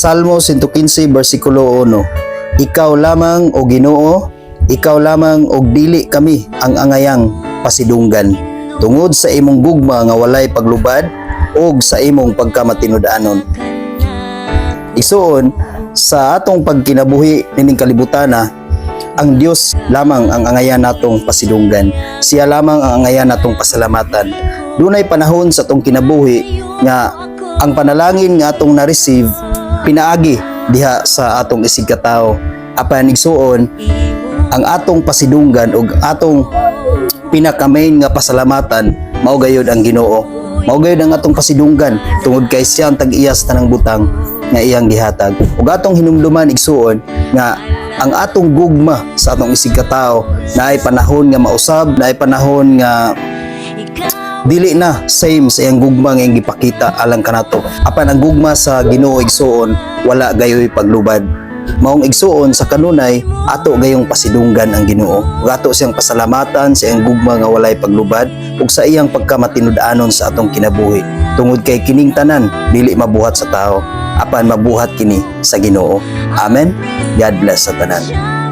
Salmo 115 versikulo 1. Ikaw lamang, o Ginoo, ikaw lamang og dili kami ang angayang pasidunggan. Tungod sa imong gugma nga walay paglubad og sa imong pagkamatinud-anon. Igsuon, sa atong pagkinabuhi nining kalibutana, ang Dios lamang ang angayan natong pasidunggan. Siya lamang ang angayan natong pasalamatan. Dunay panahon sa atong kinabuhi nga ang panalangin nga atong na-receive pinaagi diha sa atong isig katao. Apan igsuon, ang atong pasidunggan ug atong pinaka-main nga pasalamatan mao gayud ang Ginoo. Mao gayud ang atong pasidunggan tungod kay siya ang tag-iya sa tanang butang nga iyang gihatag. Ug atong hinumduman, igsuon, nga ang atong gugma sa atong isig katao naay panahon nga mausab, naay panahon nga dili na same sa iyang gugma nga iyang gipakita alang kanato. Apan ang gugma sa Ginoo, igsuon, wala gayoy paglubad. Maong igsuon, sa kanunay ato gayong pasidunggan ang Ginoo. Ug ato siyang pasalamatan sa iyang gugma nga walay paglubad ug sa iyang pagkamatinud-anon sa atong kinabuhi. Tungod kay kining tanan dili mabuhat sa tao, apan mabuhat kini sa Ginoo. Amen. God bless sa tanan.